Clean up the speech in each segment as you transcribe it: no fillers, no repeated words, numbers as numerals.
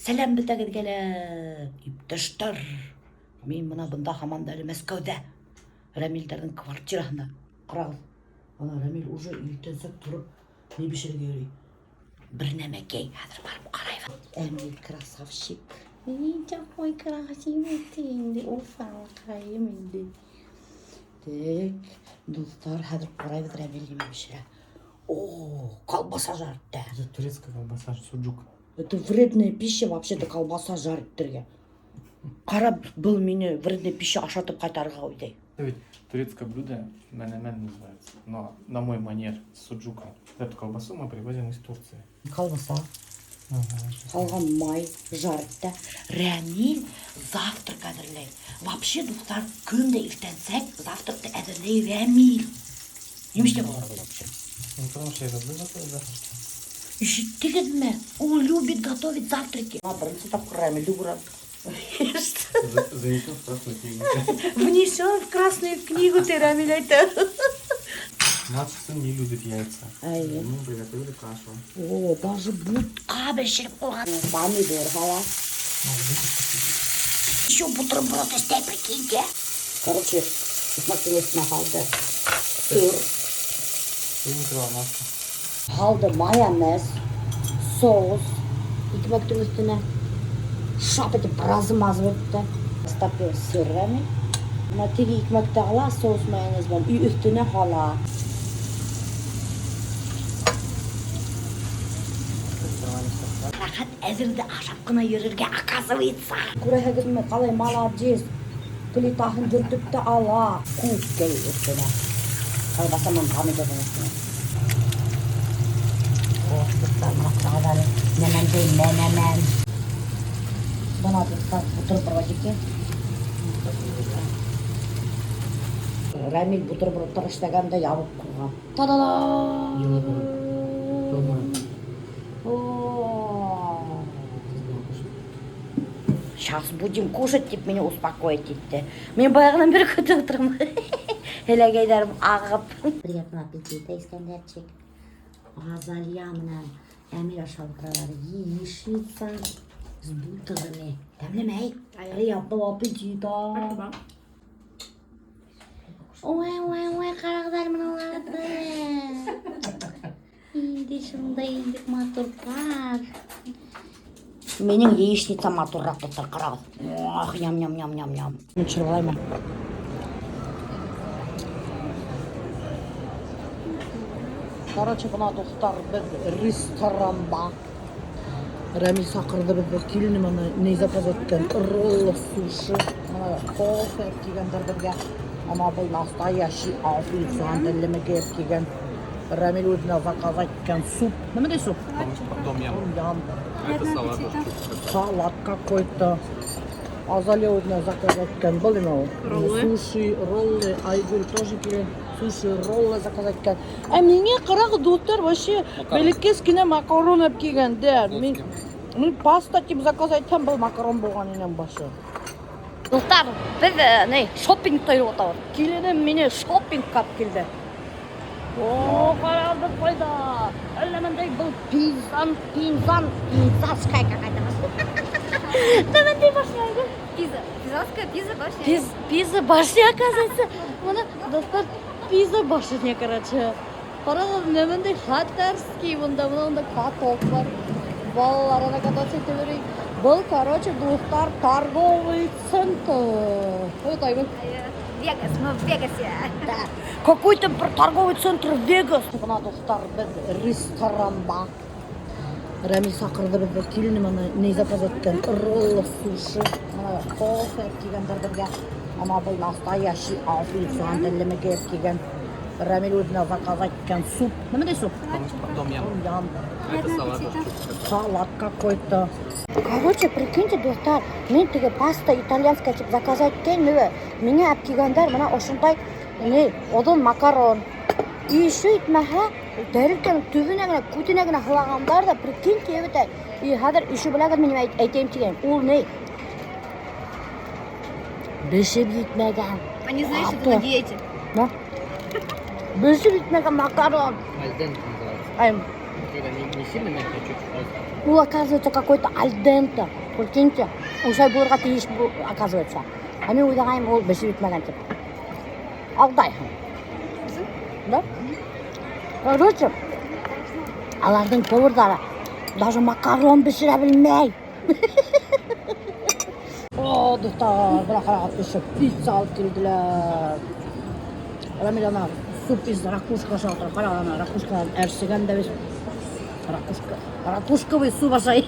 Сәләм бөтәгеҙгә лә, иптәштәр. Мин бына бында һаман да әле Мәскәүҙә. Рәмилдәрҙең квартираһында. Ҡарағыҙ. Ана Рәмил уже иртәнсәк тороп ни бешерергә йөрөй. Бер нәмәкәй. Хәҙер барып ҡарайбыҙ. Әмил красавчик. Ни такой красивый ты инде. Уфалҡайым инде. Так, дуҫтар, хәҙер ҡарайбыҙ Рәмил нимә бешерә. О, колбаса жарит. Это турецкая колбаса, суджук. Это вредная пища вообще-то колбаса жарить итергә. Ҡара, был мине вредная пища ашатып ҡайтарырға уйлай. Это ведь турецкое блюдо менемен называется, но на мой манер с суджуком. Эту колбасу мы привозим из Турции. Колбаса, Ага. һалған май, жарить итә. Рәмил завтрак әҙерләй. Вообще, дуҫтар, көн дә иртәнсәк завтракты әҙерләй Рәмил. Нимә була был вообще? Ну, потому что я люблю готовить завтраки. Ишеттегеҙме? Он любит готовить завтраки. А, беренсе тапҡыр Рәмилде күрәм. Занесем в красную книгу. Внесен в красную книгу ти, Рәмил әйтә. Младший сын не любит яйца. Әйе. Ему приготовили кашу. О, даже бутҡа бешереп ҡуйған. Помидор һала. Ну, видишь, Еще бутерброд эшләй, прикиньте. Короче, икмәктең өҫтөнә һалды. Сыр, и микроволновка. һалды майонез, соус икмәктең өҫтөнә. Шап итеп размазывать итте. Растопил сыр Рәмил. Бына теге икмәкте ала, соус майонез менән, и өҫтөнә һала. Рәхәт әҙерҙе ашап ҡына йөрөргә, оказывается. Күрәһегеҙме, ҡалай молодец. Плитаһын йөрөтөп тә ала. Күп кәй өҫтөнә. Колбаса менән помидорҙың өҫтөнә. О, дуҫтар, бына ҡарағыҙ әле. Нәмәндәй нәмән. Бына, дуҫтар, бутербродики. Рәмил бутербродтар эшләгәндә ябып ҡуйған. Та-да-да! О, сейчас будем кушать, тип мине успокоить итте. Мин баяғынан бире көтөп ултырам. Һеләгәйҙәрем ағып. Приятного аппетита, Искәндәрчик. Азалия менән Әмир ашап ултыралар. Яичница с бутовыми. Тәмлеме, әй? Приятного аппетита. Спасибо. Ой, ой, ой, ҡарағыҙ әле мыналарҙы. Инде шундай инде матур пар. Минең яичница матурыраҡ, дуҫтар, ҡарағыҙ. Ах, ням, ням, ням, ням, ням. Төшөрөп алайым. Короче, бына, дуҫтар, беҙ ресторанда. Рәмил саҡырҙы беҙҙе. Киленем ана ни заказ иткән? Роллы суши. Бына кофе килгәндәр беҙгә. Ана был настоящий официант әлләмәкәй килгән. Рәмил үҙенә заказ иткән суп. Нимә суп? Том ям. Том-ям. Это салат. Салат какой-то. Азалия үҙенә заказ иткән. Был нимә ул? Роллы. Суши, роллы. Айгөл тоже килгән. Суши, роллы заказ иткән. Ә миңә ҡарағыҙ, дуҫтар, вообще бәләкәс кенә макарон алып килгәндәр. Мин паста тип заказ итһәм, был макарон булған инәм башы. Дуҫтар, беҙ ни, шопингта йөрөп ятабыҙ. Киленем мине шопингка алып килде. О, ҡарағыҙ ҡайҙа. Әллә ниндәй был пизан, пизан, пизанская какая-то. Ниндәй башня инде? Пиза. Пизанская пиза башня. Пиза башня, оказывается. Бына, дуҫтар, пиза башня, короче. Ҡарағыҙ, ниндәй хәтәрский бында, бына унда каток бар. Балалар ана кататься итеп йөрөй. Был, короче, дуҫтар, торговый центр. Вот Айгөл. Вегас, мы в Вегасе. Да. Какой-то бер торговый центр Вегас. Бына, дуҫтар, беҙ ресторанда. Рәмил саҡырҙы беҙҙе. Киленем ана ни заказ иткән? Роллы суши. Бына кофе килгәндәр беҙгә. Ана был настоящий официант әлләмәкәй килгән. Рәмил үҙенә заказ иткән суп. Нимә суп? Том ям. Том-ям. Это салат. Салат какой-то. Короче, прикиньте, дуҫтар, мин теге паста итальянская тип заказать иткәйнем. Миңә алып килгәндәр бына ошондай ни, оҙон макарон. И еще етмәһә, тәрилкәнең төбөнә генә, күтенә генә һылағандар ҙа, прикиньте, бит. И хәҙер еще беләгеҙ мин нимә әйтәйем тигән. Ул ни? Бешеп етмәгән. Они знают, что ты Ато. на диете. Да? Бешеп етмәгән макарон. Аль денте называется. Ай, Когда не сильно мягкий, а чуть-чуть жестко. Ул, оказывается, какой-то альденте. Прикиньте, ошолай булырға тейеш, оказывается. Ә мин уйлағайным, ул бешеп етмәгән тип. Алдайһың. Да? Короче, уларҙың поварҙары даже макарон бешерә белмәй. О, дуҫтар, бына ҡарағыҙ, еще пицца алып килделәр. Рамил ана суп из ракушка ашап ултыра. Ҡара, ана ракушканан әрсегән дә бит. Ракушка, ракушковый суп ашай.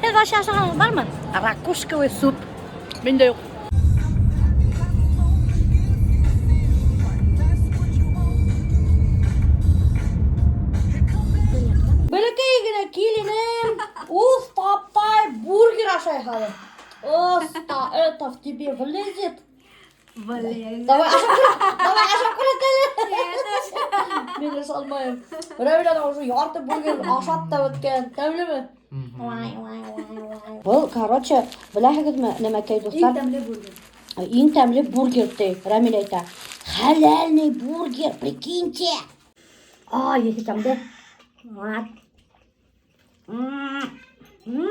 Һеҙ вообще ашағанығыҙ бармы? Ракушковый суп. Миндә юҡ. Бәләкәй генә киленем уҫтаптай бургер ашай хәҙер. Оста, это в тебе влезет. Блин. Давай ашап күр, давай ашап күр әле. Мин аша алмайым. Равил ана уже ярты бургер ашап та бөткән. Тәмлеме? Вай, вай, вай, вай. Был, короче, беләһегеҙме, нәмәкәй дуҫтар? Иң тәмле бургер. Иң тәмле бургер ти, Рамил әйтә. Хәләлный бургер, прикиньте. Ай, еҫе тәмле. Вот. М. М.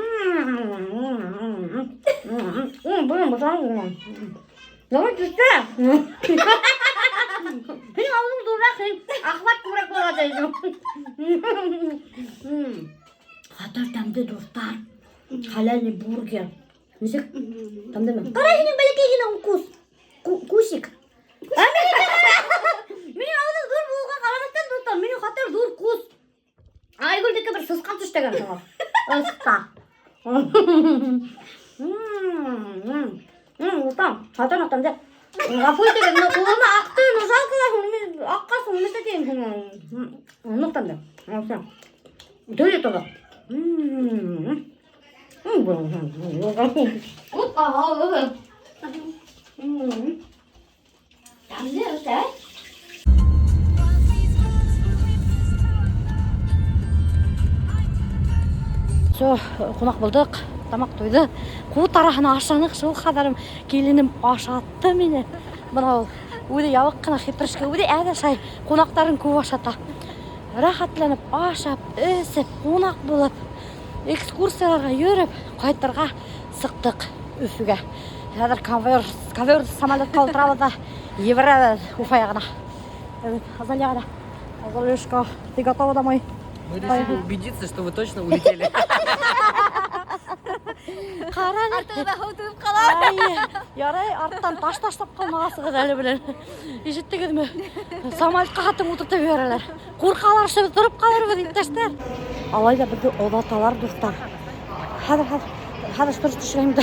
М, блин, бушан. Давай төштө. Һинең ауыҙың ҙурыраҡ, һин охват күберәк булырға тейеш. Хәтәр тәмле, дуҫтар. Хәләлный бургер. Нисек? Тәмлеме? Ҡара, һинең бәләкәй генә укус. Кусик. Ә минең ауыҙым ҙур булыуға ҡарамаҫтан, дуҫтар, минең хәтәр ҙур кус. Айгөлдеке бер сысҡан тешләгән шуға. Оҫта. Дуҫтар, хәтәр тәмле. Ғәфү итегеҙ, но ҡулыма аҡты, но жалко ла, мин аҡҡас, ни эшләтәйем һиңә? Ныҡ тәмле. Вообще. Дөрөҫ тоҙо. М. М, Ут ағалы. М. Тәмле, ә? Все, ҡунаҡ булдыҡ, тамаҡ туйҙы. Ҡут араһына ашаныҡ, шул ҡәҙәрем киленем ашатты мине. Бына ул үҙе ябыҡ ҡына хитрышка, үҙе әҙ ашай, ҡунаҡтарын күп ашата. Рәхәтләнеп ашап, эсеп, ҡунаҡ булып, экскурсияларға йөрөп, ҡайтырға сыҡтыҡ Өфөгә. Хәҙер ковер самолетҡа ултырабыҙ ҙа ебәрәбеҙ Уфа яғына. Азалия ҡайҙа? Азалюшка, ты готова домой? Мы решили убедиться, что вы точно улетели. Ҡара әле. Артығыҙҙа һыу түгеп ҡала. Ай, ярай, арттан таш ташлап ҡалмағасығыҙ әле белән. Ишеттегеҙме? Самолетҡа хатым ултыртып ебәрәләр. Ҡурҡалар, шул тороп ҡалырбыҙ, иптәштәр. Алай ҙа беҙҙе оҙаталар, дуҫтар. Хәҙер, хәҙер, хәҙер сторис төшөрәйем дә.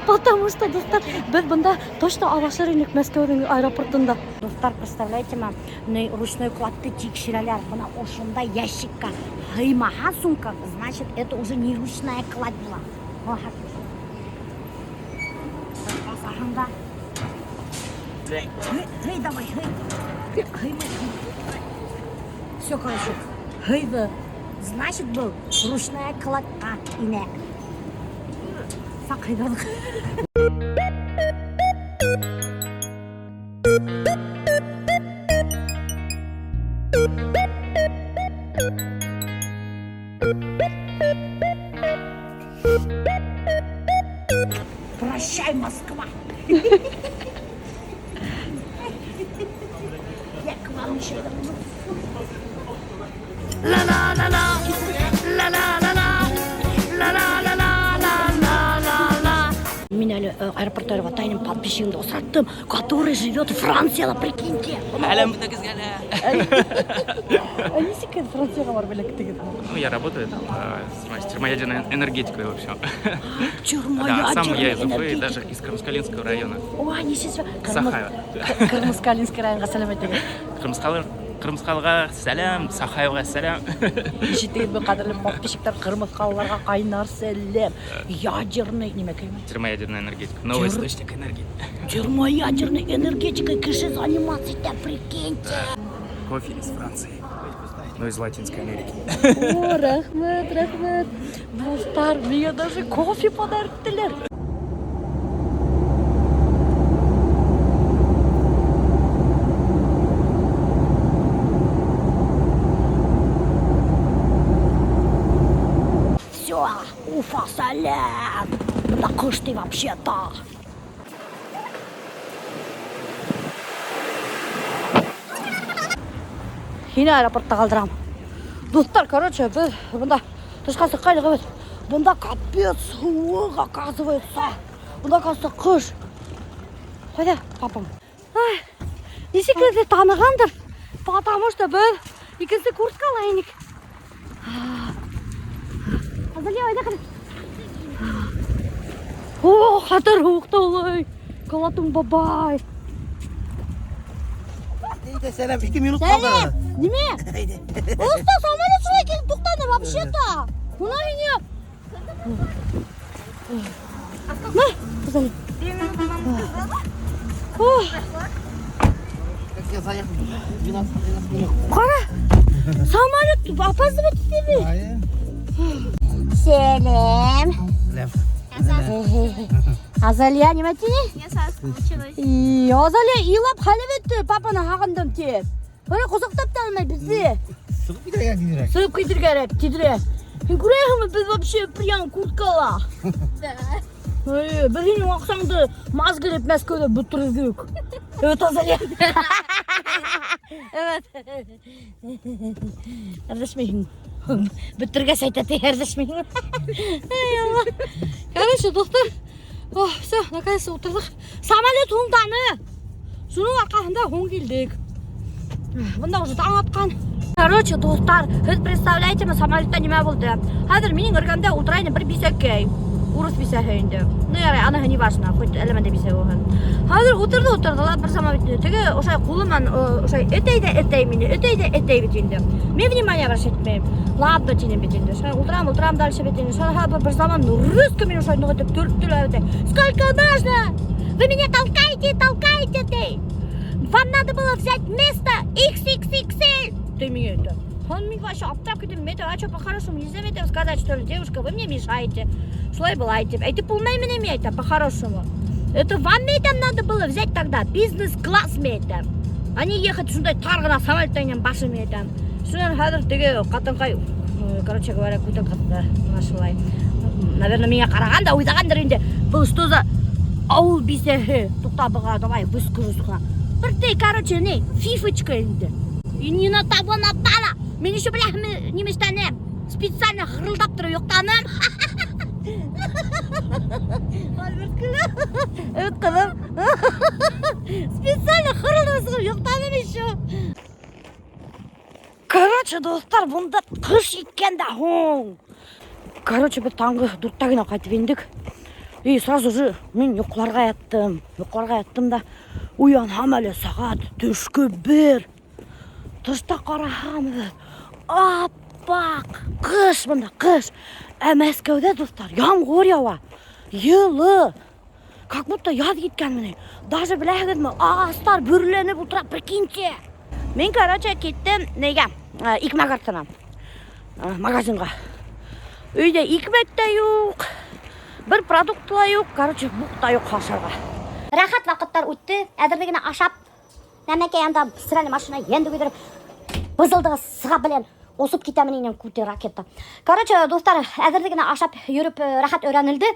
Потому что, дуҫтар, беҙ бында точно аҙашыр инек Мәскәүҙең аэропортында. Дуҫтар, представляете ма, ни ручной кладты тикшерәләр. Бына ошондай ящикка һыймаһа сумка, значит, это уже не ручная кладь була. Баҫаһың да. Һый, һый, давай, һый. Һыймай. Все, короче, һыйҙы. Значит, был ручная кладьҡа инә. Саҡ һыйҙырҙыҡ. Прощай, Москва! Я к вам еще вернусь. Ла-ла-ла-ла, ла-ла-ла-ла, ла-ла-ла-ла-ла-ла-ла-ла. Мин әле аэропортта йөрөп атайным подписчигымды осраттым, который живет в Францияла, прикиньте. Әләм бөтәгеҙгә лә. Ә нисек инде Францияға барып эләктегеҙ? Ну, я работаю там, занимаюсь термоядерной энергетикой, в общем. Термоядерная Да, сам я из Уфы, энергетика. даже из Кармаскалинского района. Ой, нисек Сахаева. Ҡырмыҫҡалинский районға сәләм әйтегеҙ. Ҡырмыҫҡалыға сәләм, Сахаевға сәләм. Ишеттегеҙме, ҡәҙерле подписчиктар, ҡырмыҫҡалыларға ҡайнар сәләм. Ядерный нимәкәйме? Термоядерная энергетика. Новый источник энергии. Термоядерной энергетикой кеше заниматься итә, прикиньте. Кофе из Франции. Ну, из Латинской Америки. О, рәхмәт, рәхмәт. Дуҫтар, миңә даже кофе подариттеләр. Все, Уфа, сәләм. Бында ҡыш ти вообще-то. Һине аэропортта ҡалдырам. Дуҫтар, короче, беҙ бында тышҡа сыҡҡайныҡ бит. Бында капец һыуыҡ, оказывается. Бында, оказывается, ҡыш. Ҡайҙа папам? Ай, нисек беҙҙе танығандыр? Потому что беҙ икенсе курткала инек. Азалия, айҙа ҡара. О, хәтәр һыуыҡта улай. Колотун бабай. Сәләм, 2 минут ҡалды. Сәләм, нимә? Оста, самолет шулай килеп туҡтаны вообще-то. Бына һиңә. Мә, Азалия. Ох, Как я заехал? 12 минут. ҡара. Самолет опаздывать итә бит. Сәләм. Сәләм. Азалия, нимә тине? Я соскучилась. И, Азалия илап хәле бөттө, папаны һағындым тип. Бына ҡосаҡлап та алмай беҙҙе. Сығып китергә тиҙерәк. Сығып китергә кәрәк, тиҙерәк. Һин күрәһеңме, беҙ вообще прям курткала. Да. Эй, беҙ һинең аҡсаңды мазгылеп Мәскәүҙә бөтөрҙөк. Evet, Азалия. Evet. Әрләшмәйһең. Бөтөргәс әйтә ти, әрләшмәйһең. Эй, Алла. Короче, дуҫтар, oh, все, наконец-то ултырҙыҡ. Самолет һуңданы. Шуның арҡаһында һуң килдек. Бында уже таң атҡан. Короче, дуҫтар, һеҙ представляете, самолетта нимә булды? Хәҙер минең эргәмдә ултыра ине бер бисәкәй. Урыҫ бисәһе инде. Ну, ярай, аныһы не важно, хоть әллә ниндәй бисә булһын. Хәҙер ултырҙы, ултырҙы ла, бер заман бит инде. Теге ошай ҡулы менән, ошай этәй ҙә этәй мине, этәй ҙә этәй бит инде. Мин внимание обращать итмәйем. Ладно, тинем бит инде. Шулай ултырам, ултырам дальше бит инде. Шулай бер заман резко мине ошай ныҡ итеп төрттө лә бит. Сколько можно? Вы меня толкаете, толкаете, ты! Вам надо было взять место XXXL! Ты мне это. Он мне вообще аптырап киттем. Мин әйтәм, а что, по-хорошему нельзя мне сказать, что ли, девушка, вы мне мешаете. Шулай былай тип. Әйтеп булмай мени, мин әйтәм, по-хорошему. Это вам, мин әйтәм, надо было взять тогда бизнес-класс, мин әйтәм. А не ехать шундай тар ғына самолеттан инәм башым, мин әйтәм. Шунан хәҙер теге ҡатынҡай, короче говоря, күтен ҡатты. Бына шулай. Наверное, миңә ҡараған да уйлағандыр инде. Был что за ауыл бисәһе? Туҡта, быға, давай, выскажусь. Бер ты, короче, не, фифочка инде. И не на того напала. Мин еще, бля, нимә эшләнем? Специально хырылдап тороп йоҡланым. Альберт көлә. Evet, ҡыҙым. Специально хырылдап сығып йоҡланым еще. Короче, дуҫтар, бында ҡыш еткән дә һуң. Короче, беҙ таңғы дүрттә генә ҡайтып индек. И сразу же мин йоҡларға яттым. Йоҡларға яттым да уянһам әле сәғәт төшкө 1. Тышта ҡараһам, аппаҡ ҡыш бында, ҡыш. Ә Мәскәүҙә, дуҫтар, ямғыр яуа. Йылы. Как будто яҙ еткән менән. Даже беләһегеҙме, ағастар бөрөләнеп ултыра, прикиньте. Мин, короче, киттем нигә? Икмәк артынан. Магазинға. Өйҙә икмәк тә юҡ, бер продукт ла юҡ, короче, буҡ та юҡ ашарға. Рәхәт ваҡыттар үтте, әҙерҙе генә ашап, нәмәкәй анда срали машина енде көйҙөрөп, бызылдығы сыға белән осоп китәмен инәм күте ракета. Короче, дуҫтар, әҙерҙе генә ашап йөрөп, рәхәт өйрәнелде.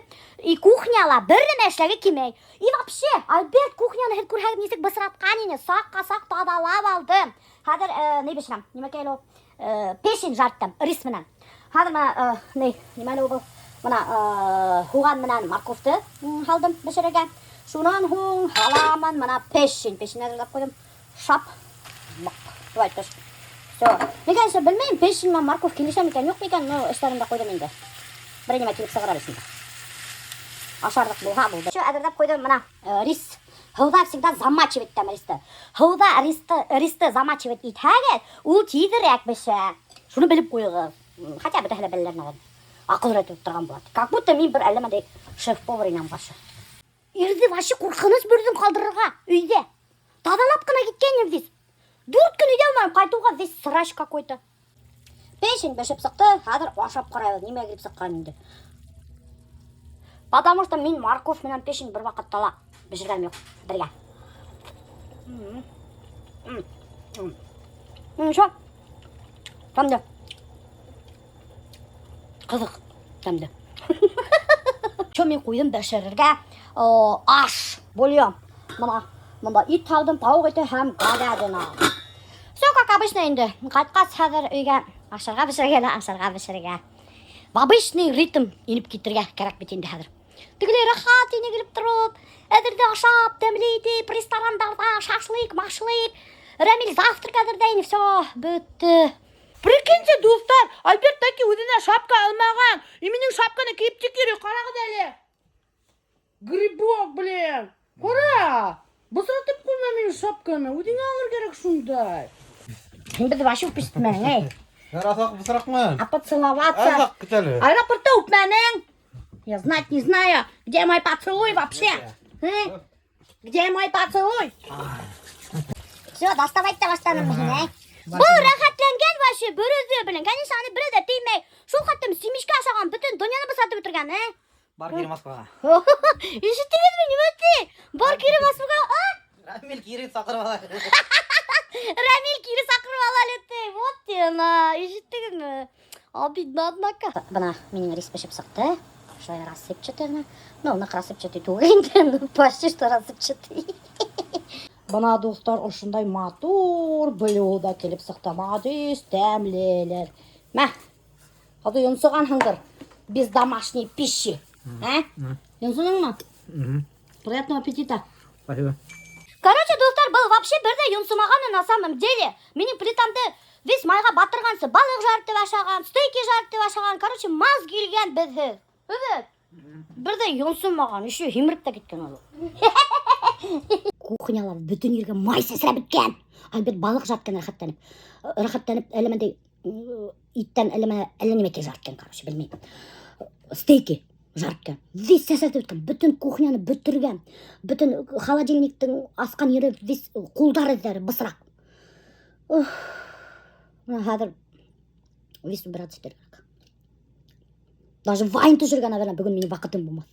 И кухняла бер нәмә эшләге килмәй. И вообще, Альберт кухняны һеҙ күрһәгеҙ нисек бысратҡан ине, саҡ-саҡ таҙалап алды. Хәҙер, ни бешерәм? Нимәкәй ул? Пешен жарттым, рис менән. Хәҙер бына, ни, нимәне ул был? Бына, һуған менән морковты, һалдым бешерергә. Шунан һуң һаламын бына пешен, пешен әҙерләп ҡуйҙым. Шап. Мыҡ. Давай, төш. Всё. Мин, конечно, белмәйем, пешен менән морковь килешә микән, юҡ микән, но эштәремдә ҡуйҙым инде. Бер нимә килеп сығыр әле шунда. Ашарлыҡ булһа булды. Всё, әҙерләп ҡуйҙым бына, рис. Һыуҙа всегда замачивать итәм ристы. Һыуҙа ристы замачивать итһәгеҙ, ул тиҙерәк бешә. Шуны белеп ҡуйығыҙ. Хотя бөтәһе лә беләләр, наверное. Аҡыл өйрәтеп торған була. Как будто мин бер әллә ниндәй шеф-повар инәм башы. Ирҙе вообще ҡурҡыныс бөрҙөм ҡалдырырға өйҙә. Таҙалап ҡына киткән весь. 4 көн өйҙә булманым, ҡайтыуға весь срач какой-то. Пешен бешеп сыҡты, хәҙер ашап ҡарайбыҙ, нимә килеп сыҡҡан инде. Потому что мин морковь менән пешен бер ваҡытта ла бешергәнем юҡ бергә. Ничего. Тәмле. Ҡыҙыҡ. Тәмле. Что мин ҡуйҙым бешерергә? Аш, бульон. Бына, бында ит һалдым, тауыҡ ите һәм говядина. Все как обычно инде. Ҡайтҡас хәҙер өйгә ашарға бешерергә лә ашарға бешерергә. В обычный ритм инеп китергә кәрәк бит инде хәҙер. Тегеләй рәхәт ине килеп тороп, әҙерҙе ашап, тәмле итеп, ресторандарҙа шашлык, машлык. Рәмил завтрак әҙерләй, все, бөттө. Прикиньте, дуҫтар, Альберт таки үҙенә шапка алмаған. И минең шапканы кейеп тик йөрөй, ҡарағыҙ әле. Грибок, блин. Ҡара. Бысратып ҡуйма минең шапканы. Үҙеңә алыр кәрәк шундай. Һин беҙҙе вообще үпештемәң, эй. Аҙаҡ бысраҡмын. А поцеловаться? Аҙаҡ көтәле. Аэропортта үпмәнең. Я знать не знаю, где мой поцелуй вообще. Э? Где мой поцелуй? Все, доставать та башланым мин, эй. Был рәхәтләнгән вообще бер үҙе белән. Конечно, аны берәү ҙә теймәй. Шул хәтлем семечка ашаған, бөтөн донъяны бысратып бөтөргән, э? Бар кире Москваға. Ишеттегеҙме, нимә ти? Бар кире Москваға, а? Рамил кире саҡырып ала. Рамил кире саҡырып ала әле ти. Вот тена, ишеттегеҙме? Обидно, однако. Бына минең рис бешеп сыҡты. Шулай рассыпчатый ғына. Ну, ныҡ рассыпчатый түгел инде, ну, почти что рассыпчатый. Бына, дуҫтар, ошондай матур блюдо килеп сыҡты. Молодец, тәмлеләр. Мә, ҡаты йонсоғанһыңдыр. Без домашней пищи. Ә? Йонсоныңмы? Приятного аппетита. Спасибо. Короче, дуҫтар, был вообще бер ҙә йонсомаған на самом деле. Минең плитамды весь майға батырғансы балыҡ жартып ашаған, стейки жартып ашаған. Короче, маз килгән беҙһеҙ. Эйе. Бер ҙә йонсомаған, еще һимереп тә киткән ул. Кухняла бөтөн ергә май сәсрәп бөткән. Альберт балыҡ жарткан рәхәтләнеп. Рәхәтләнеп әллә ниндәй иттән әллә әллә нимәкәй жарткан, короче, белмәйем. Стейки жарткан. Весь сәсрәтеп бөткән. Бөтөн кухняны бөтөргән. Бөтөн холодильниктың асҡан ере весь ҡулдар эҙҙәре бысраҡ. Уф. Бына хәҙер весь убираться итергә кәрәк. Даже вайн төшөргә, наверное, бөгөн минең ваҡытым булмаҫ.